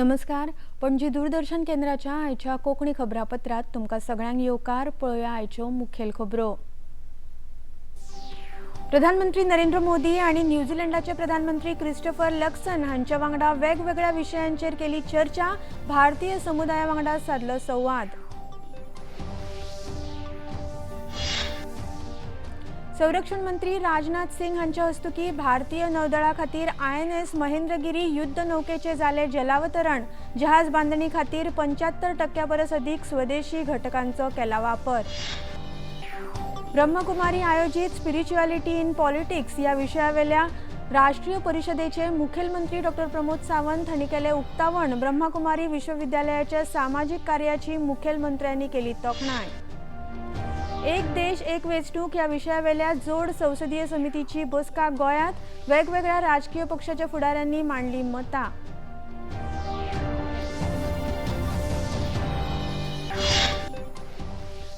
नमस्कार, पणजी दूरदर्शन केंद्राच्या आयच्या कोंकणी खबरापत्रांत तुमकां सगळ्यांक येवकार. पळोवया आयच्यो मुखेल खबरो. प्रधानमंत्री नरेंद्र मोदी आनी न्यूझीलंडाचे प्रधानमंत्री क्रिस्टोफर लक्सन हांच्या वांगडा वेगवेगळ्या विशयांचेर केली चर्चा. भारतीय समुदाया वांगडा सादलो संवाद. संरक्षण मंत्री राजनाथ सिंग हांच्या हस्तुकी भारतीय नौदळा खातीर INS Mahendragiri युद्ध नौकेचे जाले जलावतरण. जहाज बांदणी खातीर 75% परस अदीक स्वदेशी घटकांचो केला वापर. ब्रह्मकुमारी आयोजित स्पिरिच्युअलिटी इन पॉलिटिक्स ह्या विशयावेल्या राष्ट्रीय परिषदेचे मुखेलमंत्री डॉक्टर प्रमोद सावंत हांणी केले उक्तावण. ब्रह्मकुमारी विश्वविद्यालयाच्या सामाजीक कार्याची मुखेलमंत्र्यांनी केली तोखणाय. एक देश एक वेंचणूक ह्या विशयावेल्या जोड संसदीय समितीची बसका गोंयांत. वेगवेगळ्या राजकीय पक्षाच्या फुडाऱ्यांनी मांडली मतां.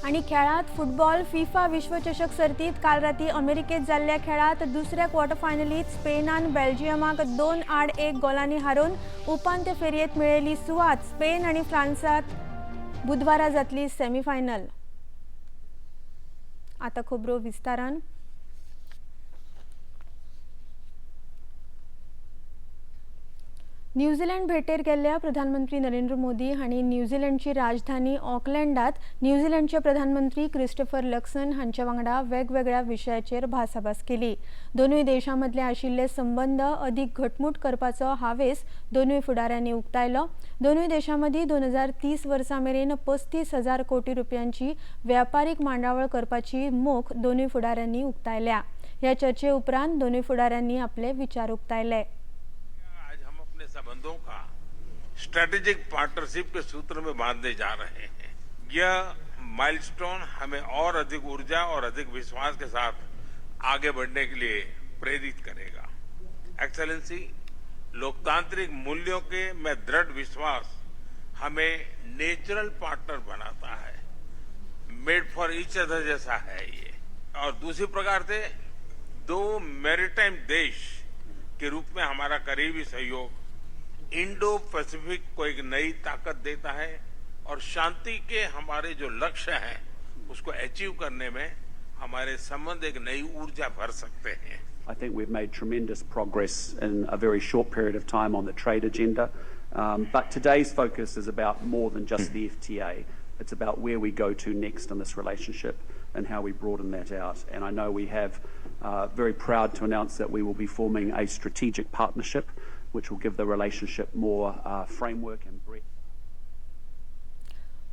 आनी खेळांत फुटबॉल फिफा विश्वचषक सर्तीत काल राती अमेरिकेत जाल्ल्या खेळांत दुसऱ्या क्वॉर्टर फायनलीत स्पेनान बेल्जियमाक 2-1 गोलांनी हारोवन उपांत्य फेरयेंत मेळयली सुवात. स्पेन आनी फ्रांसात बुधवारा जातली सेमीफायनल. आता खबरो विस्तारान. न्यूझीलंड भेटेर गेल्ल्या प्रधानमंत्री नरेंद्र मोदी हांणी न्यूझीलंडची राजधानी ऑकलँडात न्यूझीलंडचे प्रधानमंत्री क्रिस्टोफर लक्सन हांच्या वांगडा वेगवेगळ्या विशयाचेर भासाभास केली. दोनूय देशां मदले आशिल्ले संबंद अदीक घटमूट करपाचो हावेस दोनूय फुडाऱ्यांनी उक्तायलो. दोनूय देशां मदीं 2030 वर्सां मेरेन 35,000 कोटी रुपयांची व्यापारीक मांडावळ करपाची मोख दोनूय फुडाऱ्यांनी उक्तायल्या. ह्या चर्चे उपरांत दोनूय फुडाऱ्यांनी आपले विचार उक्तायले. संबंधों का स्ट्रेटेजिक पार्टनरशिप के सूत्र में बांधने जा रहे हैं. यह माइलस्टोन हमें और अधिक ऊर्जा और अधिक विश्वास के साथ आगे बढ़ने के लिए प्रेरित करेगा. एक्सेलेंसी, लोकतांत्रिक मूल्यों के में दृढ़ विश्वास हमें नेचुरल पार्टनर बनाता है. मेड फॉर ईच अदर जैसा है ये. और दूसरी प्रकार से दो मैरीटाइम देश के रूप में हमारा करीबी सहयोग इंडो पैसिफिक को एक नई ताकत देता है और शांति के हमारे जो लक्ष्य हैं उसको अचीव करने में हमारे संबंध एक नई ऊर्जा भर सकते हैं. I think we've made tremendous progress in a very short period of time on the trade agenda. But today's focus is about more than just the FTA. It's about where we go to next in this relationship and how we broaden that out. And I know we have very proud to announce that we will be forming a strategic partnership which will give the relationship more framework and breadth.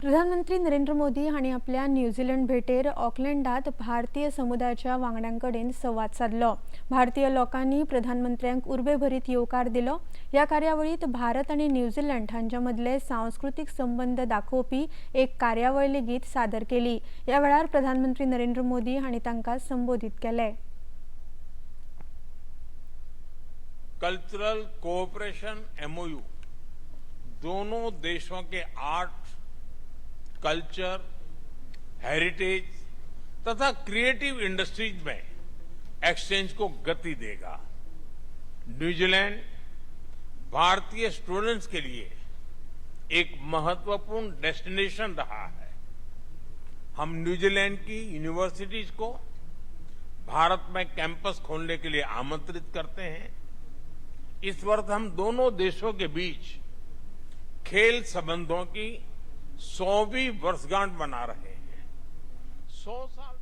प्रधानमंत्री नरेंद्र मोदी हांणी आपल्या New Zealand भेटेर ऑकलँडात भारतीय समुदायाच्या वांगड्यां कडेन संवाद सादलो. भारतीय लोकांनी प्रधानमंत्र्यांक उर्बेभरीत येवकार दिलो. ह्या कार्यावळींत भारत आनी न्यूझीलंड हांच्या मदले सांस्कृतीक संबंद दाखोवपी एक कार्यावळ लेगीत सादर केली. ह्या वेळार प्रधानमंत्री नरेंद्र मोदी हांणी तांकां संबोधीत केले. कल्चरल कोऑपरेशन एमओयू दोनों देशों के आर्ट, कल्चर, हेरिटेज तथा क्रिएटिव इंडस्ट्रीज में एक्सचेंज को गति देगा. न्यूजीलैंड भारतीय स्टूडेंट्स के लिए एक महत्वपूर्ण डेस्टिनेशन रहा है. हम न्यूजीलैंड की यूनिवर्सिटीज को भारत में कैंपस खोलने के लिए आमंत्रित करते हैं. इस वर्ष हम दोनों देशों के बीच खेल संबंधों की 100वीं वर्षगांठ मना रहे हैं. 100 साल.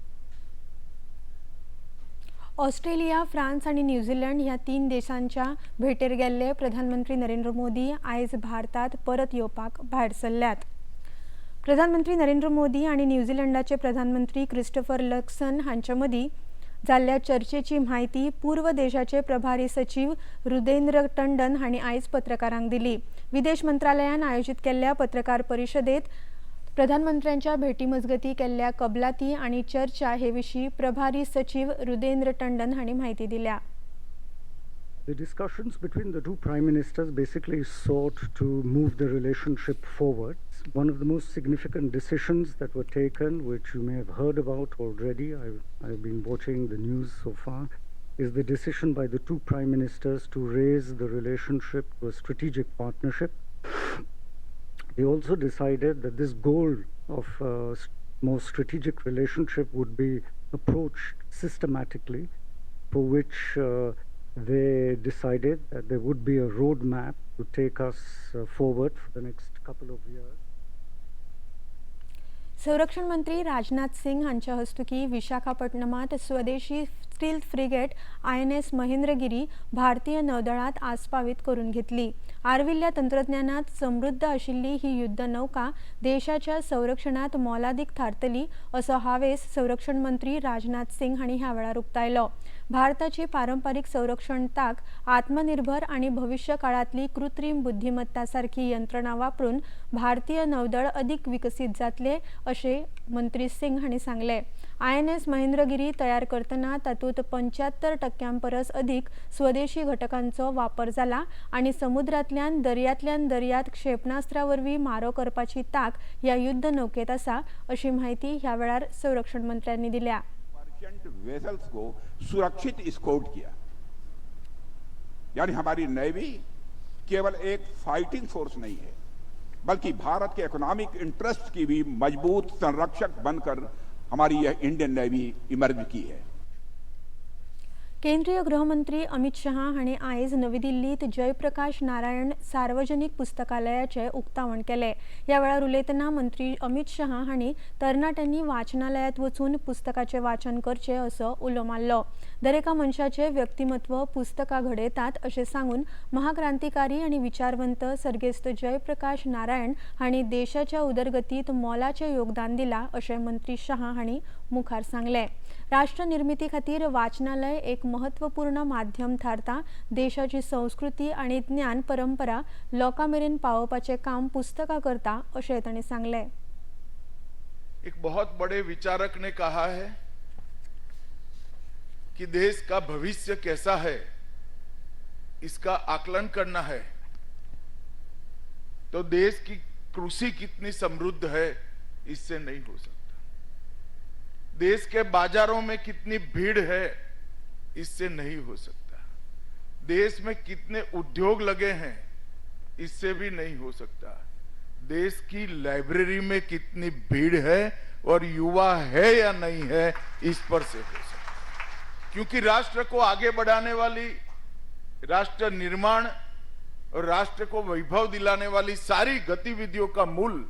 ऑस्ट्रेलिया, फ्रांस आनी न्यूझीलंड ह्या 3 देशांच्या भेटेर गेल्ले प्रधानमंत्री नरेंद्र मोदी आयज भारतात परत येवपाक भायर सरल्यात. प्रधानमंत्री नरेंद्र मोदी आनी न्यूझीलंडाचे प्रधानमंत्री क्रिस्टोफर लक्सन हांच्या मदीं जाल्ल्या चर्चेची म्हायती पूर्व देशाचे प्रभारी सचीव रुदेंद्र टंडन हांणी आयज पत्रकारांक दिली. विदेश मंत्रालयान आयोजीत केल्ल्या पत्रकार परिशदेत प्रधानमंत्र्यांच्या भेटी मजगती केल्ल्या कबलाती आनी चर्चा हे विशीं प्रभारी सचीव रुदेंद्र टंडन हांणी म्हायती दिल्या. The discussions between the two prime ministers basically sought to move the relationship forward. One of the most significant decisions that were taken, which you may have heard about already, I've been watching the news so far, is the decision by the two prime ministers to raise the relationship to a strategic partnership. They also decided that this goal of more strategic relationship would be approached systematically, for which they decided that there would be a roadmap to take us forward for the next couple of years. संरक्षण मंत्री राजनाथ सिंग हांच्या हस्तुकी विशाखापट्टणमात स्वदेशी steel frigate INS Mahendragiri भारतीय नौदळात आस्पावीत करून घेतली. आर्विल्ल्या तंत्रज्ञानात समृद्ध आशिल्ली ही युद्ध नौका देशाच्या संरक्षणात मोलादीक थारतली असो हावेस संरक्षण मंत्री राजनाथ सिंग हांणी ह्या वेळार उक्तायलो. भारताची पारंपारीक संरक्षण ताक आत्मनिर्भर आनी भविष्य काळांतली कृत्रीम बुद्धिमत्ता सारखी यंत्रणा वापरून भारतीय नौदळ अदीक विकसीत जातले अशें मंत्री सिंग हांणी सांगलें. INS Mahendragiri तयार करतना तातूंत 75% परस अदीक स्वदेशी घटकांचो वापर जाला आनी समुद्रांतल्यान दर्यांतल्यान दर्यांत क्षेपणास्त्रा वरवीं मारो करपाची ताक ह्या युद्ध नौकेत आसा अशी म्हायती ह्या वेळार संरक्षण मंत्र्यांनी दिल्या. मर्चेंट वेसल्स को सुरक्षित स्कोर्ट किया, यानी हमारी नेवी केवल एक फाइटिंग फोर्स नहीं है बल्कि भारत के इकोनॉमिक इंटरेस्ट की भी मजबूत संरक्षक बनकर हमारी यह इंडियन नेवी इमर्ज की है. केंद्रीय गृहमंत्री अमित शहा हांणी आयज नवी दिल्लीत जयप्रकाश नारायण सार्वजनिक पुस्तकालयाचें उक्तावण केलें. ह्या वेळार उलयतना मंत्री अमित शहा हांणी तरणाट्यांनी वाचनालयांत वचून पुस्तकाचें वाचन करचें असो उलो मारलो. दरेका मनशाचें व्यक्तिमत्व पुस्तकां घडयतात अशें सांगून महाक्रांतिकारी आनी विचारवंत सर्गेस्त जयप्रकाश नारायण हांणी देशाच्या उदरगतीत मोलाचें योगदान दिलां अशें मंत्री शहा हांणी मुखार सांगलें. राष्ट्रनिर्मिती खातीर वाचनालय एक महत्वपूर्ण माध्यम थारता. देशाची संस्कृती आनी ज्ञान परंपरा लोकां मेरेन पावोवपाचें काम पुस्तकां करता अशें तांणी सांगलें. एक बहुत बड़े विचारक ने कहा है कि देश का भविष्य कैसा है इसका आकलन करना है तो देश की कृषि कितनी समृद्ध है इससे नहीं हो सकता, देश के बाजारों में कितनी भीड़ है इससे नहीं हो सकता, देश में कितने उद्योग लगे हैं इससे भी नहीं हो सकता, देश की लाइब्रेरी में कितनी भीड़ है और युवा है या नहीं है इस पर से हो सकता। क्योंकि राष्ट्र को आगे बढ़ाने वाली, राष्ट्र निर्माण और राष्ट्र को वैभव दिलाने वाली सारी गतिविधियों का मूल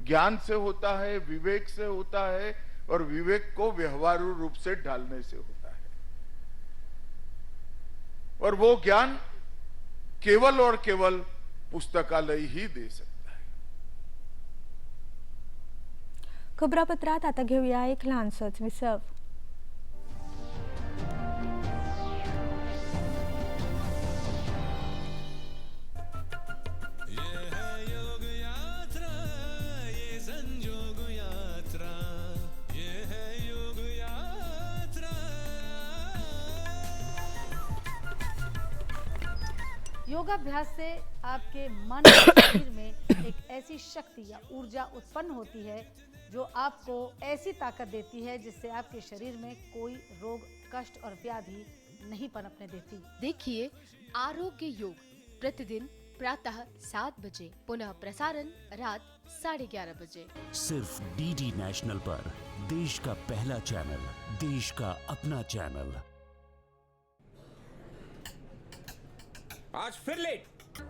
ज्ञान से होता है, विवेक से होता है और विवेक को व्यवहारू रूप से ढालने से होता है। और वो ज्ञान केवल और केवल पुस्तकालय ही दे सकता है. खबरापत्रात आता घेऊया एक लहानसोच विसव. योगाभ्यास से आपके मन और शरीर में एक ऐसी शक्ति या ऊर्जा उत्पन्न होती है जो आपको ऐसी ताकत देती है जिससे आपके शरीर में कोई रोग, कष्ट और व्याधि नहीं पनपने देती। देखिए आरोग्य योग प्रतिदिन प्रातः 7 बजे, पुनः प्रसारण रात 11:30 बजे, सिर्फ डीडी नेशनल पर। देश का पहला चैनल, देश का अपना चैनल। आज फिर लेट,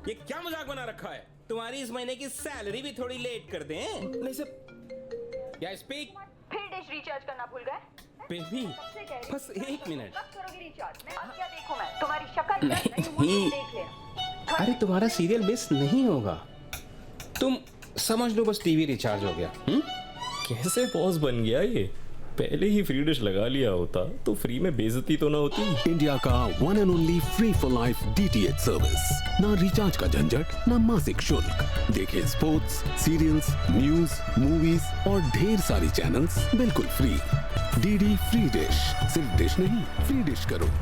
ये क्या मजाक बना रखा है? तुम्हारी इस महीने की सैलरी भी थोड़ी लेट कर दें। नहीं सर, या स्पीक। फिर डिश रिचार्ज करना भूल गए? बेबी बस एक मिनट। कब करोगी रिचार्ज? मैं अब क्या देखूं मैं? तुम्हारी शक्ल नहीं देख लेना। अरे तुम्हारा सीरियल मिस नहीं होगा, तुम समझ लो बस टीवी रिचार्ज हो गया। कैसे बॉस बन गया ये? पहले ही फ्री डिश लगा लिया होता तो फ्री में बेइज्जती तो ना होती। इंडिया का one and only free for life DTH service. ना रिचार्ज का झंझट, ना मासिक शुल्क। देखें स्पोर्ट्स, सीरियल्स, न्यूज, मूवीज और ढेर सारी चैनल्स बिल्कुल फ्री। डीडी फ्री डिश, सिर्फ डिश नहीं, फ्री डिश करो।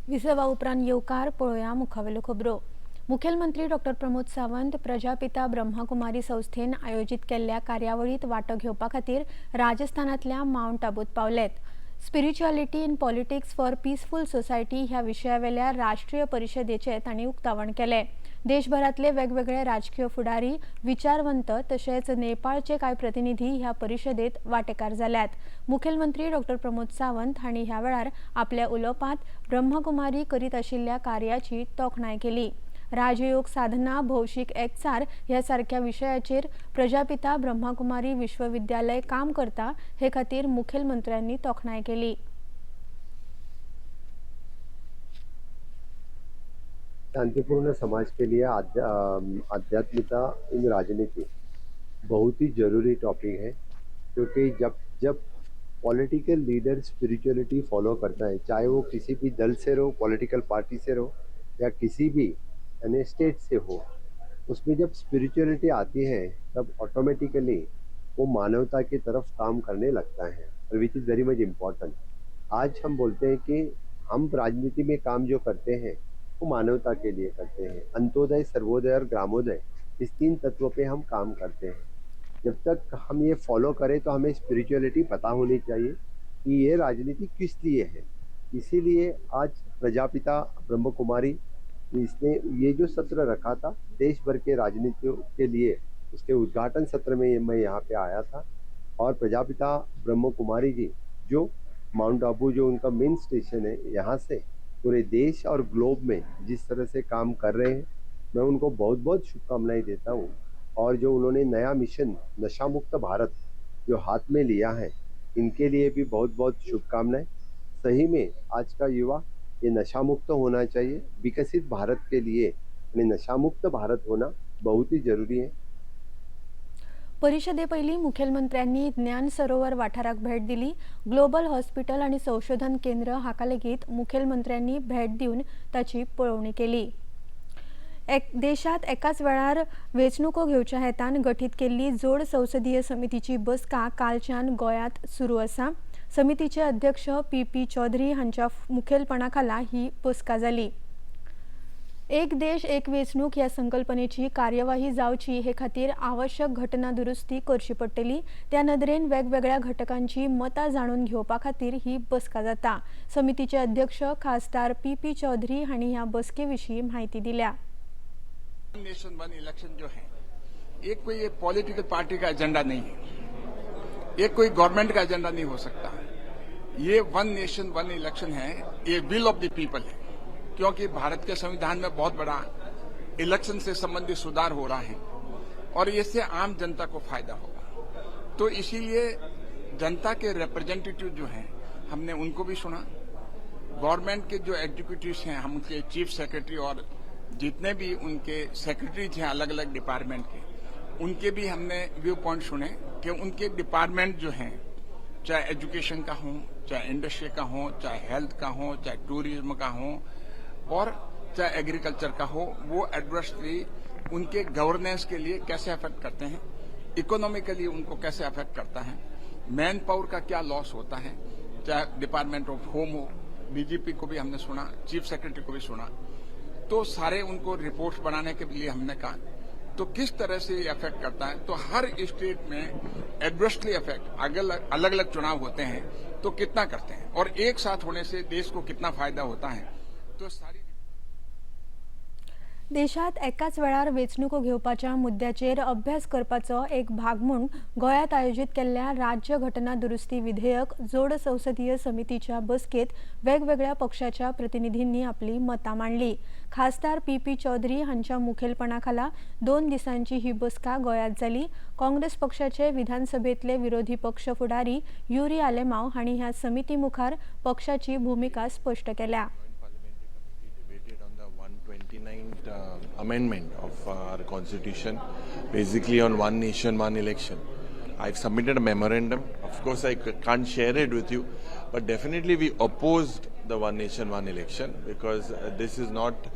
विसवा उपरांत येवकार पळोवया मुखावेल्यो खबरो. मुखेलमंत्री डॉक्टर प्रमोद सावंत प्रजापिता ब्रह्माकुमारी संस्थेन आयोजीत केल्ल्या कार्यावळीत वांटो घेवपा खातीर राजस्थानांतल्या mount आबूत पावलेत. Spirituality in politics for peaceful society ह्या विशयावेल्या राष्ट्रीय परिशदेचें तांणी उक्तावण केलें. देशभरांतले वेगवेगळे राजकीय फुडारी, विचारवंत तशेंच नेपाळचे कांय प्रतिनिधी ह्या परिशदेत वांटेकार जाल्यात. मुखेलमंत्री डॉक्टर प्रमोद सावंत हांणी ह्या वेळार आपल्या उलोवपांत ब्रह्मकुमारी करीत आशिल्ल्या कार्याची तोखणाय केली. राजयोग साधना, भौशीक एकचार ह्या सारक्या विशयाचेर प्रजापिता ब्रह्माकुमारी विश्वविद्यालय काम करता हे खातीर मुखेलमंत्र्यांनी तोखणाय केली. शांतिपूर्ण समाज के लिए आध्यात्मिकता इन राजनीति बहुत ही जरूरी टॉपिक है, क्योंकि जब जब पॉलिटिकल लीडर स्पिरिचुअलिटी फॉलो करता है, चाहे वो किसी भी दल से रहो, पॉलिटिकल पार्टी से रहो या किसी भी यानी स्टेट से हो, उसमें जब स्पिरिचुअलिटी आती है तब ऑटोमेटिकली वो मानवता की तरफ काम करने लगता है, और which is very much important. आज हम बोलते हैं कि हम राजनीति में काम जो करते हैं वो मानवता के लिए करते हैं। अंत्योदय, सर्वोदय और ग्रामोदय, इस तीन तत्वों पे हम काम करते हैं। जब तक हम ये फॉलो करें तो हमें स्पिरिचुअलिटी पता होनी चाहिए कि ये राजनीति किस लिए है। इसीलिए आज प्रजापिता ब्रह्मकुमारी इसने ये जो सत्र रखा था देश भर के राजनीतियों के लिए, उसके उद्घाटन सत्र में मैं यहाँ पे आया था। और प्रजापिता ब्रह्मकुमारी जी जो माउंट आबू जो उनका मेन स्टेशन है, यहाँ से पूरे देश और ग्लोब में जिस तरह से काम कर रहे हैं, मैं उनको बहुत बहुत शुभकामनाएं देता हूँ। और जो उन्होंने नया मिशन नशा मुक्त भारत जो हाथ में लिया है, इनके लिए भी बहुत बहुत शुभकामनाएं। सही में आज का युवा ये नशा मुक्त होना चाहिए। विकसित भारत के लिए यानी नशा मुक्त भारत होना बहुत ही जरूरी है। परिशदे पयलीं मुखेलमंत्र्यांनी ज्ञान सरोवर वाठाराक भेट दिली. ग्लोबल हॉस्पिटल आनी संशोधन केंद्र हाका लेगीत मुखेलमंत्र्यांनी भेट दिवन ताची पळोवणी केली. देशांत एकाच वेळार वेंचणुको घेवच्या हेतान गठीत केल्ली जोड संसदीय समितीची बसका कालच्यान गोंयांत सुरू आसा. समितीचे अध्यक्ष पी पी चौधरी हांच्या मुखेलपणा खाला ही बसका जाली. एक देश एक वेंचणूक ह्या संकल्पनेची कार्यवाही जावची हे खातीर आवश्यक घटना दुरुस्ती करची पडटली. त्या नदरेन वेगवेगळ्या घटकांची मतां जाणून घेवपा खातीर ही बसका जाता. समितीचे अध्यक्ष खासदार पी पी चौधरी हांणी ह्या बसके विशीं म्हायती दिल्या. नेशन वन इलेक्शन जो है, एक कोई पॉलिटिकल पार्टी का एजेंडा नहीं है, ये कोई गवर्नमेंट का एजेंडा नहीं हो सकता। ये वन नेशन वन इलेक्शन है, ये will of the people है, क्योंकि भारत के संविधान में बहुत बड़ा इलेक्शन से संबंधित सुधार हो रहा है और इससे आम जनता को फायदा होगा। तो इसीलिए जनता के रिप्रेजेंटेटिव जो हैं, हमने उनको भी सुना। गवर्नमेंट के जो एग्जीक्यूटिव्स हैं, हम उनके चीफ सेक्रेटरी और जितने भी उनके सेक्रेटरीज हैं अलग अलग डिपार्टमेंट के, उनके भी हमने व्यू पॉइंट सुने कि उनके डिपार्टमेंट जो हैं, चाहे एजुकेशन का हो, चाहे इंडस्ट्री का हो, चाहे हेल्थ का हो, चाहे टूरिज्म का हो और चाहे एग्रीकल्चर का हो, वो एडवर्सली उनके गवर्नेंस के लिए कैसे अफेक्ट करते हैं, इकोनॉमिकली उनको कैसे अफेक्ट करता है, मैन पावर का क्या लॉस होता है, चाहे डिपार्टमेंट ऑफ होम हो, डीजीपी को भी हमने सुना, चीफ सेक्रेटरी को भी सुना। तो सारे उनको रिपोर्ट्स बनाने के लिए हमने कहा तो किस तरह से ये अफेक्ट करता है। तो हर स्टेट में एडवर्सली अफेक्ट अलग अलग चुनाव होते हैं तो कितना करते हैं और एक साथ होने से देश को कितना फायदा होता है। तो सारी देशात एकाच वेळार वेंचणुको घेवपाच्या मुद्द्याचेर अभ्यास करपाचो एक भाग म्हूण गोंयांत आयोजीत केल्ल्या राज्य घटना दुरुस्ती विधेयक जोड संसदीय समितीच्या बसकेत वेगवेगळ्या पक्षाच्या प्रतिनिधींनी आपली मतां मांडली. खासदार पी पी चौधरी हांच्या मुखेलपणा खाला 2 दिसांची ही बसका गोंयांत जाली. काँग्रेस पक्षाचे विधानसभेतले विरोधी पक्ष फुडारी युरी आलेमाव हांणी ह्या समिती मुखार पक्षाची भुमिका स्पश्ट केल्या. 29th amendment of our constitution, basically on one nation, one election. I've submitted a memorandum. Of course, I can't share it with you, but definitely we opposed the one nation, one election because this is not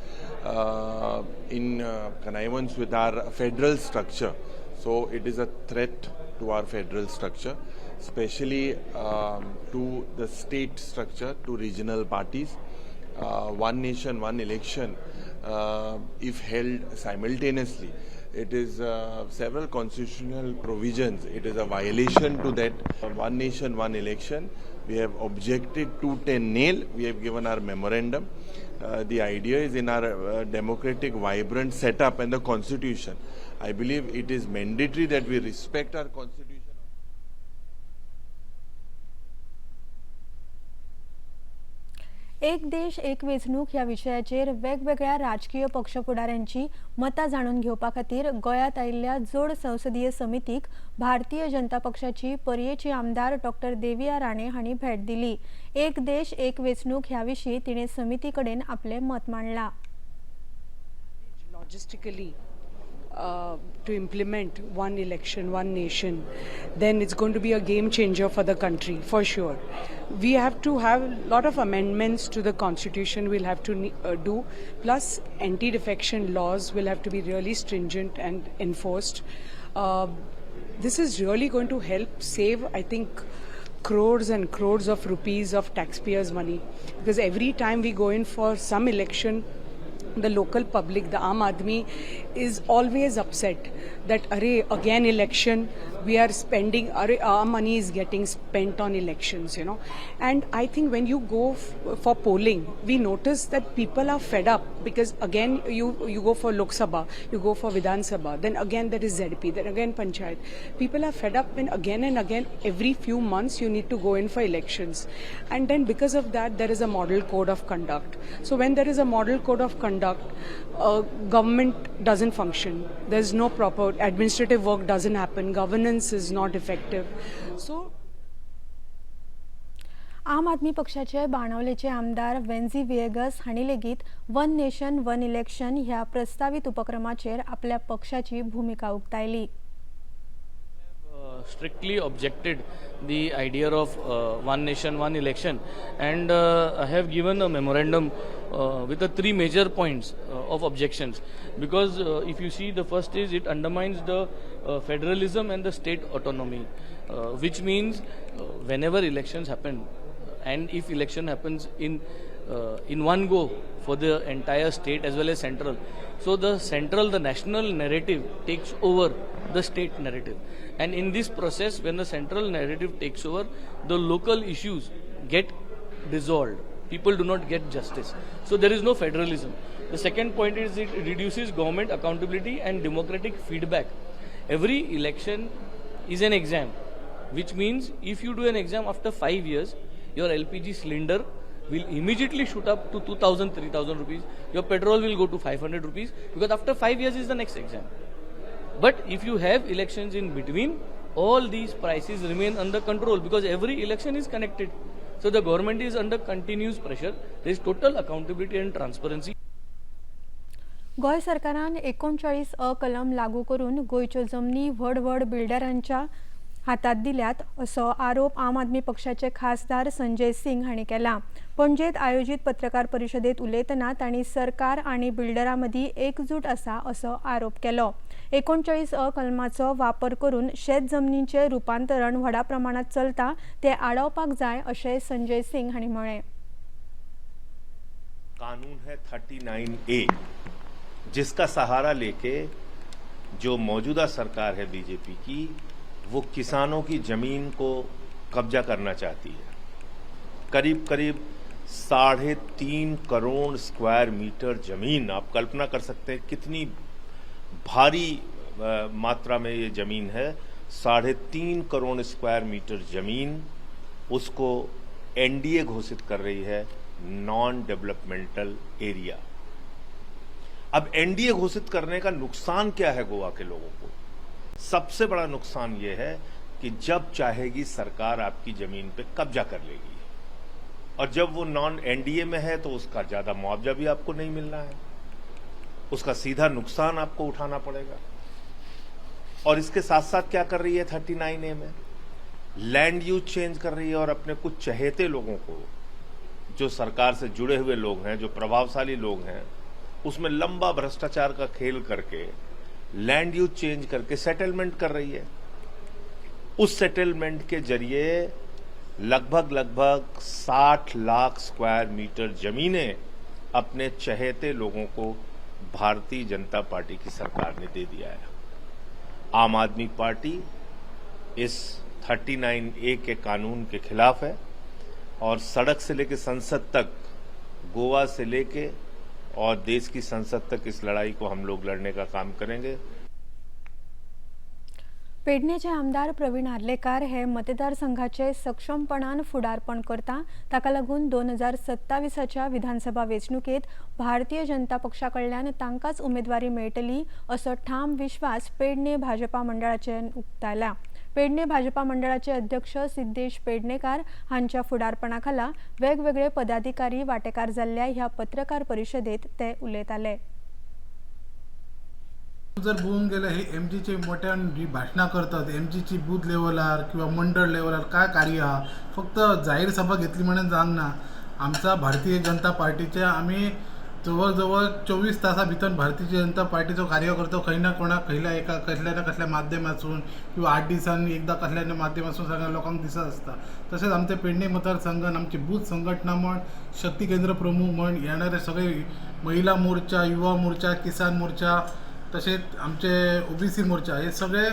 in connivance with our federal structure. So it is a threat to our federal structure, especially to the state structure, to regional parties. One nation, one election if held simultaneously, it is several constitutional provisions. It is a violation to that one nation, one election. We have objected tooth and nail. We have given our memorandum. The idea is in our democratic, vibrant setup and the constitution. I believe it is mandatory that we respect our constitution. एक देश एक वेंचणूक ह्या विशयाचेर वेगवेगळ्या राजकीय पक्ष फुडाऱ्यांची मतां जाणून घेवपा खातीर गोंयांत आयिल्ल्या जोड संसदीय समितीक भारतीय जनता पक्षाची पर्येची आमदार डॉक्टर देविया राणे हांणी भेट दिली. एक देश एक वेंचणूक ह्या विशीं तिणें समिती कडेन आपलें मत मांडलां. Logistically, to implement one election, one nation, then it's going to be a game changer for the country, for sure. We have to have a lot of amendments to the constitution we'll have to do, plus anti-defection laws will have to be really stringent and enforced. This is really going to help save, I think, crores and crores of rupees of taxpayers' money, because every time we go in for some election, the local public, the Aam Aadmi, is always upset that arey, again election, we are spending, arey, our money is getting spent on elections, you know. And I think when you go for polling, we notice that people are fed up, because again you go for Lok Sabha, you go for Vidhan Sabha, then again there is ZP, then again Panchayat. People are fed up when again and again every few months you need to go in for elections. And then because of that there is a model code of conduct. So when there is a model code of conduct, government doesn't function. There's no proper administrative work doesn't happen. Governance is not effective. So Aam Aadmi पक्षाचे बाणावलेचे आमदार वेन्झी व्हिएगस हांणी लेगीत one nation one election ह्या प्रस्तावीत उपक्रमाचेर आपल्या पक्षाची भूमिका उक्तायली. Strictly objected the idea of one nation one election, and I have given a memorandum with the three major points of objections, because if you see, the first is it undermines the federalism and the state autonomy, which means whenever elections happen, and if election happens in one go for the entire state as well as central, so the national narrative takes over the state narrative, and in this process, when the central narrative takes over, the local issues get dissolved. People do not get justice. So there is no federalism. The second point is it reduces government accountability and democratic feedback. Every election is an exam, which means if you do an exam after 5 years, your LPG cylinder will immediately shoot up to 2,000, 3,000 rupees. Your petrol will go to 500 rupees, because after 5 years is the next exam. But if you have elections in between, all these prices remain under control, because every election is connected. So the government is under continuous pressure. There is total accountability and transparency. Goa सरकारान 39 अ कलम लागू करून गोंयच्यो जमनी व्हड व्हड बिल्डरांच्या हातात दिल्यात असो आरोप आम आदमी पक्षाचे खासदार संजय सिंग हांणी केला. पणजेत आयोजित पत्रकार परिशदेत उलयतना तांणी सरकार आनी बिल्डरां मदीं एकजूट आसा असो आरोप केलो. 39 अ कलमाचो वापर करून शेत जमनीचें रुपांतरण व्हडा प्रमाणात चलता ते आडावपाक जाय अशें संजय सिंग हांणी म्हळें. कानून है 39A, जिसका सहारा लेके जो मौजूदा सरकार है बीजेपी की, वो किसानों की ज़मीन को कब्जा करना चाहती है। करीब करीब 3.5 करोड़ स्क्वायर मीटर ज़मीन, आप कल्पना कर सकते हैं कितनी भारी मात्रा में ये ज़मीन है। 3.5 करोड़ स्क्वायर मीटर ज़मीन उसको एनडीए घोषित कर रही है, नॉन डेवलपमेंटल एरिया। अब एनडीए घोषित करने का नुकसान क्या है गोवा के लोगों को? सबसे बड़ा नुकसान ये है कि जब चाहेगी सरकार आपकी जमीन पे कब्जा कर लेगी, और जब वो नॉन एनडीए में है तो उसका ज्यादा मुआवजा भी आपको नहीं मिलना है, उसका सीधा नुकसान आपको उठाना पड़ेगा। और इसके साथ साथ क्या कर रही है 39A में, लैंड यूज चेंज कर रही है और अपने कुछ चहेते लोगों को, जो सरकार से जुड़े हुए लोग हैं, जो प्रभावशाली लोग हैं, उसमें लंबा भ्रष्टाचार का खेल करके लैंड यूज चेंज करके सेटलमेंट कर रही है। उस सेटलमेंट के जरिए लगभग लगभग 60 लाख स्क्वायर मीटर जमीनें अपने चहेते लोगों को भारतीय जनता पार्टी की सरकार ने दे दिया है। आम आदमी पार्टी इस 39A के कानून के खिलाफ है और सड़क से लेकर संसद तक, गोवा से लेके और देश की संसद तक इस लड़ाई को हम लोग लड़ने का काम करेंगे। पेडणेचे आमदार प्रवीण आर्लेकार हे मतदारसंघाचे सक्षमपणान फुडारपण करता, ताका लागून 2027च्या विधानसभा वेंचणुकेत भारतीय जनता पक्षा कडल्यान तांकांच उमेदवारी मेळटली असो ठाम विश्वास पेडणे भाजपा मंडळाचे उक्तायला। पेडणे भाजपा मंडळाचे अध्यक्ष सिद्धेश पेडणेकार हांच्या फुडारपणा खाला वेगवेगळे पदाधिकारी वाटेकार जाल्ल्या ह्या पत्रकार परिशदेत ते उलयताले। जर पळोवंक गेल्यार हे एमजीचे मोठ्यान जी भाशणां करतात, एमजीची बूथ लेवलार किंवा मंडळ लेवलार काय कार्य आहा, फक्त जाहीर सभा घेतली म्हणून जावंक ना। आमचा भारतीय जनता पार्टीचे आमी जवळ जवळ 24 तासां भितर भारतीय जनता पार्टीचो कार्यकर्तो खंय ना कोणाक खंयल्या एका कसल्या ना कसल्या माध्यमासून किंवा 8 दिसांनी एकदां कसल्या ना माध्यमासून सगळ्या लोकांक दिसत आसता। तशेंच आमचे पेडणे मतदारसंघान आमची बूथ संघटना म्हण, शक्ती केंद्र प्रमुख म्हण, येणारे सगळे महिला मोर्चा, युवा मोर्चा, किसान मोर्चा, तशेंच आमचे ओबीसी मोर्चा, हे सगळे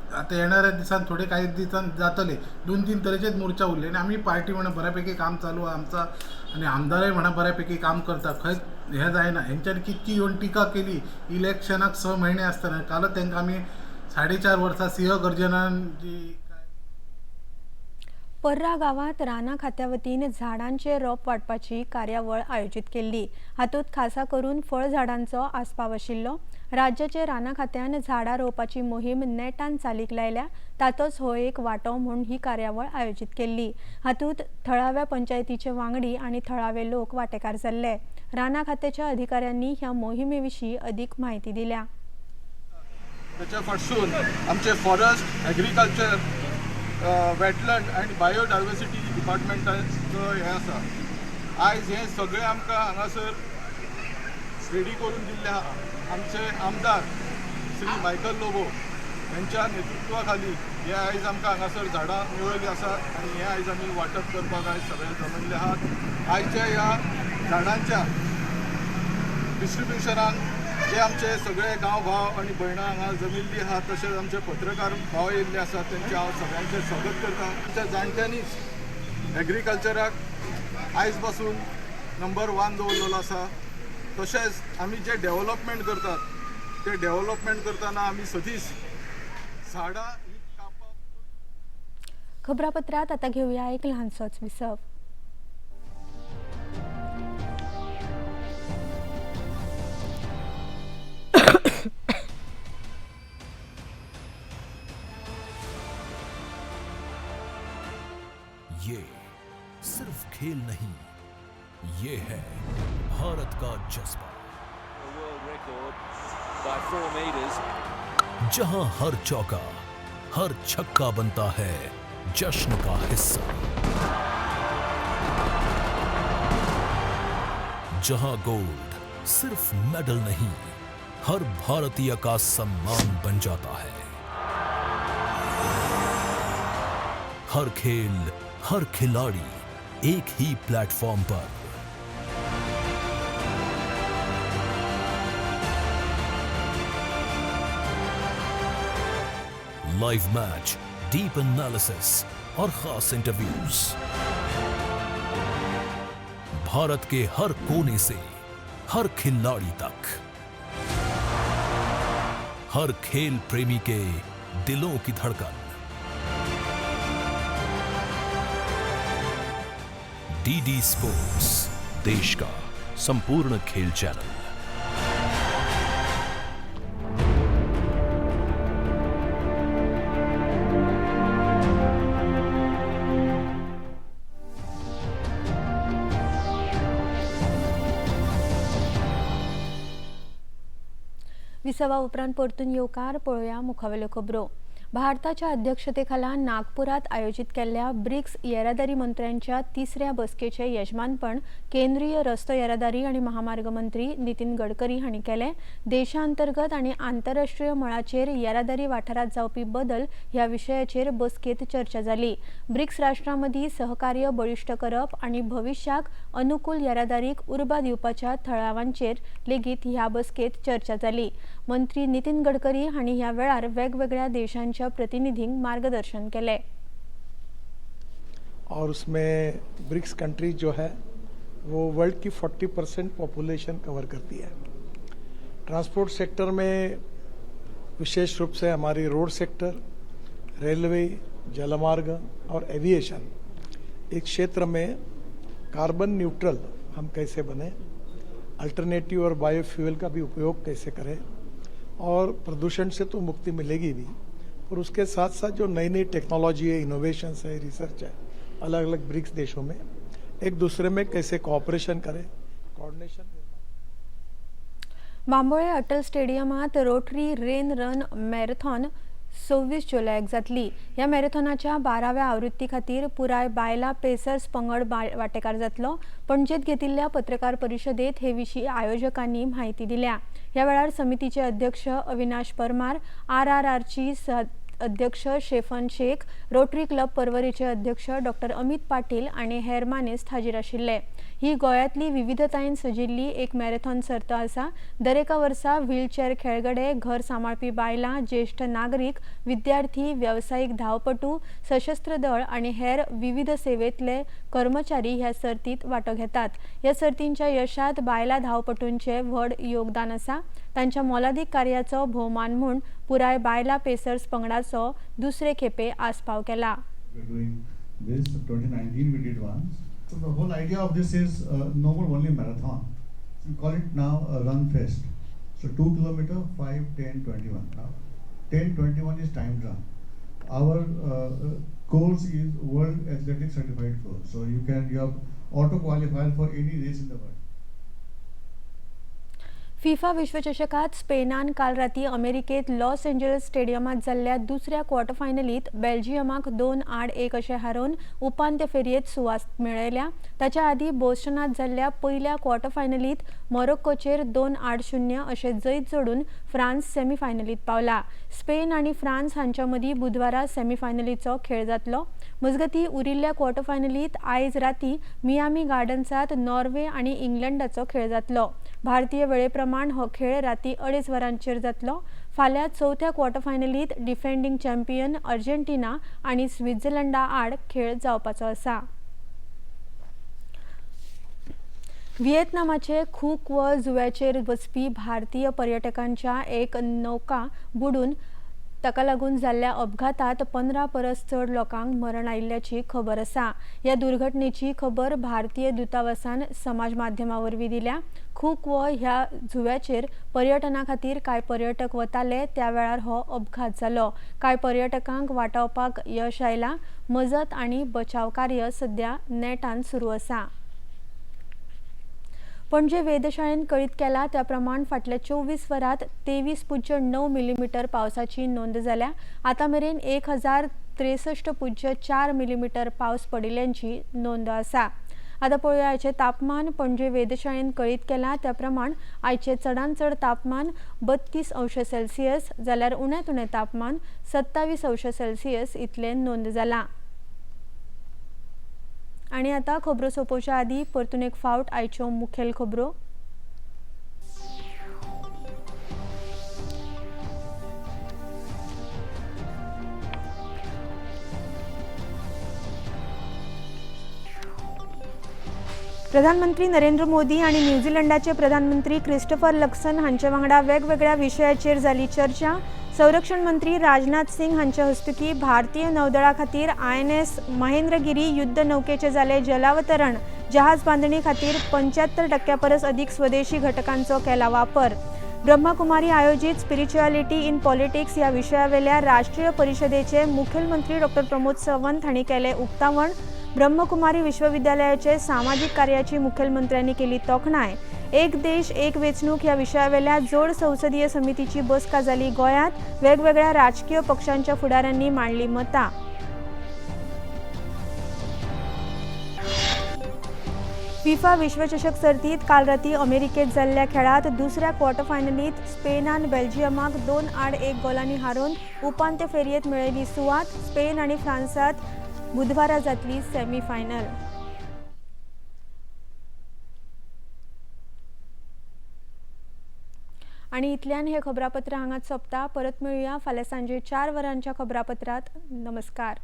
आतां येणाऱ्या दिसान थोडे कांय दिसान जातले। 2-3 तरेचेच मोर्चा उरले आनी आमी पार्टी म्हणून बऱ्यापैकी काम चालू आहा आमचा आनी आमदारय म्हणा बऱ्यापैकी काम करता, खंयच हें जायना। हेंच्यांनी कितकी येवन टिका केली इलेक्शनाक 6 म्हयने आसतना, कालच तांकां आमी 4.5 वर्सां सिंह गर्जनान जी पर्रा गांवांत रानां खात्या वतीन झाडांचे रोप वांटपाची कार्यावळ आयोजीत केल्ली। हातूंत खासा करून फळ झाडांचो आस्पाव आशिल्लो। राज्याचे रानां खात्यान झाडां रोवपाची मोहीम नेटान चालीक लायल्या, तातोच हो एक वांटो म्हूण ही कार्यावळ आयोजीत केल्ली। हातूंत थळाव्या पंचायतीचे वांगडी आनी थळावे लोक वांटेकार जाल्ले। रानां खात्याच्या अधिकाऱ्यांनी ह्या मोहिमे विशीं अदीक म्हायती दिल्या। ताच्या फाटसून आमचे फॉरेस्ट, एग्रीकल्चर, वेटलँड आनी बायोडायवर्सिटी डिपार्टमेंटाचो हें आसा। आयज हें सगळें आमकां हांगासर रेडी करून दिल्लें आहा। आमचे आमदार श्री मायकल लोबो यांच्या नेतृत्वा खाली हे आयज आमकां हांगासर झाडां मेळिल्लीं आसात आनी हे आयज आमी वांटप करपाक आयज सगळे जमिल्ले आहात। आयच्या ह्या झाडांच्या डिस्ट्रिब्युशनाक जे आमचे सगळे गांव भाव आनी भयणां हांगा जमिल्लीं आहात, तशेंच आमचे पत्रकार भाव येयल्ले आसात, तेंचें हांव सगळ्यांचें स्वागत करता। आमच्या जाणट्यांनीच एग्रीकल्चराक आयज पासून नंबर 1 दवरलेलो आसा। तशेंच आमी जे डेव्हलपमेंट करतात ते डेव्हलपमेंट करतना आमी सदींच झाडां ही कापप। खबरापत्रांत आतां घेवया एक ल्हानसोच विसव। ये सिर्फ खेल नहीं, ये है भारत का जज्बा, जहां हर चौका, हर छक्का बनता है जश्न का हिस्सा, जहां गोल्ड सिर्फ मेडल नहीं, हर भारतीय का सम्मान बन जाता है। हर खेल, हर खिलाड़ी एक ही प्लेटफॉर्म पर। लाइव मैच, डीप एनालिसिस और खास इंटरव्यूज, भारत के हर कोने से हर खिलाड़ी तक, हर खेल प्रेमी के दिलों की धड़कन। डीडी स्पोर्ट्स, देश का संपूर्ण खेल चैनल। विसवा उपरांत परतून येवकार. पळोवया मुखावेल्यो खबरो. भारताच्या अध्यक्षतेखाला नागपुरात आयोजित केल्ल्या ब्रिक्स येरादारी मंत्र्यांच्या तिसऱ्या बसकेचे यजमानपण केंद्रीय रस्तो येरादारी आनी महामार्ग मंत्री नितीन गडकरी हांणी केलें. देशांतर्गत आनी आंतरराष्ट्रीय मळाचेर येरादारी वाठारांत जावपी बदल ह्या विशयाचेर बसकेंत चर्चा जाली. ब्रिक्स राष्ट्रां मदीं सहकार्य बळिश्ट करप आनी भविश्याक अनुकूल येरादारीक उर्बा दिवपाच्या थळावांचेर लेगीत ह्या बसकेंत चर्चा जाली. मंत्री नितीन गडकरी हांणी ह्या वेळार वेगवेगळ्या देशांच्या प्रतिनिधींक मार्गदर्शन केले. और उसमें ब्रिक्स कंट्रीज जो है वो वर्ल्ड की 40% पॉपुलेशन कवर करती है. ट्रांसपोर्ट सेक्टर में विशेष रूप से हमारी रोड सेक्टर, रेलवे, जलमार्ग और एविएशन एक क्षेत्र में कार्बन न्यूट्रल हम कैसे बने, अल्टरनेटिव और बायोफ्यूल का भी उपयोग कैसे करें और प्रदूषण से तो मुक्ति मिलेगी भी, और उसके साथ साथ जो नई नई टेक्नोलॉजी है, इनोवेशंस है, रिसर्च है, अलग अलग ब्रिक्स देशों में एक दूसरे में कैसे कोऑपरेशन करें, कोऑर्डिनेशन. बांबोळे अटल स्टेडियमात रोटरी रेन रन मॅरेथॉन 26 जुलयाक जातली. ह्या मॅरेथॉनाच्या 12व्या आवृत्ती खातीर पुराय बायलां पेसर्स पंगड वांटेकार जातलो. पणजेंत घेतिल्ल्या पत्रकार परिशदेंत हे विशीं आयोजकांनी म्हायती दिल्या. ह्या वेळार समितीचे अध्यक्ष अविनाश परमार, आरआरआरची अध्यक्ष शेफन शेख, रोटरी क्लब परवरीचे अध्यक्ष डॉक्टर अमित पाटील आनी हेर मानेस्त हाजीर आशिल्ले. ही गोंयांतली विविधतायेन सजिल्ली एक मॅरेथॉन सर्त आसा. दरेका वर्सा व्हीलचेअर खेळगडे, घर सांबाळपी बायलां, ज्येश्ठ नागरीक, विद्यार्थी, वेवसायीक धांवपटू, सशस्त्र दळ आनी हेर विविध सेवेंतले कर्मचारी ह्या सर्तींत वांटो घेतात. ह्या सर्तींच्या यशांत बायलां धांवपटूंचें व्हड योगदान आसा. तांच्या मोलादीक कार्याचो भोवमान म्हूण पुराय बायलां पेसर्स पंगडाचो दुसरे खेपे आस्पाव केला. This 2019 we did once. So the whole idea of this is no more only marathon. We call it now a run fest. So 2 kilometer, 5, 10, 21. Now 10, 21 is timed run. Our course is World Athletic Certified course. So you have auto qualified for any race in the world. FIFA विश्वचषकात स्पेनान काल राती अमेरिकेत Los Angeles स्टेडियमात जाल्ल्या दुसऱ्या quarter फायनलीत बेल्जियमाक 2-1 अशें हारोवन उपांत्य फेरयेंत सुवात मेळयल्या. ताच्या आदीं बोस्टनात जाल्ल्या पयल्या क्वॉर्टर फायनलीत मोरोक्कोचेर 2-0 अशें जैत जोडून फ्रांस सेमीफायनलीत पावला. स्पेन आनी फ्रांस हांच्या मदीं बुधवारा सेमीफायनलीचो खेळ जातलो. मजगतीं उरिल्ल्या क्वॉर्टर फायनलीत आयज राती मियामी गार्डन्सात नॉर्वे आनी इंग्लंडाचो खेळ जातलो. भारतीय वेळेप्रमाण हो खेळ राती 2:30 वरांचेर जातलो. फाल्यां चवथ्या क्वॉर्टर फायनलीत डिफेंडींग चॅम्पियन अर्जेंटिना आनी स्वित्झर्लंडा आड खेळ जावपाचो आसा. व्हिएतनामाचे खूक व जुव्याचेर वचपी भारतीय पर्यटकांच्या एक नौका बुडून ताका लागून जाल्ल्या अपघातात 15 परस चड लोकांक मरण आयिल्ल्याची खबर आसा. ह्या दुर्घटनेची खबर भारतीय दूतावासान समाज माध्यमा वरवीं दिल्या. खूक व ह्या जुव्याचेर पर्यटना खातीर कांय पर्यटक वताले त्या वेळार हो अपघात जालो. कांय पर्यटकांक वाटावपाक यश आयलां. मजत आनी बचाव कार्य सद्या नेटान सुरू आसा. पणजे वेधशाळेन कळीत केला त्या प्रमाण फाटल्या 24 वरांत 23.9 मिलीमीटर पावसाची नोंद जाल्या. आतां मेरेन 1063.4 मिलीमीटर पावस पडिल्ल्याची नोंद आसा. आतां पळोवया आयचें तापमान. पणजे वेधशाळेन कळीत केला त्या प्रमाण आयचें चडांत चड तापमान 32 अंश सेल्सियस जाल्यार उण्यांत उणें तापमान 27 अंश सेल्सियस इतलें नोंद जालां. आनी आतां खबरो सोंपोवच्या आदीं परतून एक फावट आयच्यो मुखेल खबरो. प्रधानमंत्री नरेंद्र मोदी आनी न्यूझीलंडाचे प्रधानमंत्री क्रिस्टोफर लक्सन हांचे वांगडा वेगवेगळ्या विशयाचेर जाली चर्चा. संरक्षण मंत्री राजनाथ सिंग हांचे हस्तुकी भारतीय नौदळा खातीर INS Mahendragiri युद्ध नौकेचे जाले जलावतरण. जहाज बांदणी खातीर 75% परस अदीक स्वदेशी घटकांचो केला वापर. ब्रह्माकुमारी आयोजित स्पिरिच्युअलिटी इन पॉलिटिक्स ह्या विशयावेल्या राष्ट्रीय परिशदेचे मुखेलमंत्री डॉक्टर प्रमोद सावंत हांणी केले उक्तावण. ब्रह्मकुमारी विश्वविद्यालयाचे सामाजीक कार्याची मुखेलमंत्र्यांनी केली तोखणाय. एक देश एक वेंचणूक ह्या विशयावेल्या जोड संसदीय समितीची बसका जाली गोंयांत. वेगवेगळ्या राजकीय पक्षांच्या फुडाऱ्यांनी मांडली मतां. फिफा विश्वचषक सर्तीत काल राती अमेरिकेत जाल्ल्या खेळात दुसऱ्या क्वॉर्टर फायनलीत स्पेनान बेल्जियमाक 2-1 गोलांनी हारोवन उपांत्य फेरयेत मेळयली सुवात. स्पेन आनी फ्रांसात बुधवारा जातली सेमीफायनल. आनी इतल्यान हे खबरापत्र हांगाच सोंपता. परत मेळुया फाल्यां सांजे 4 वरांच्या खबरापत्रात. नमस्कार.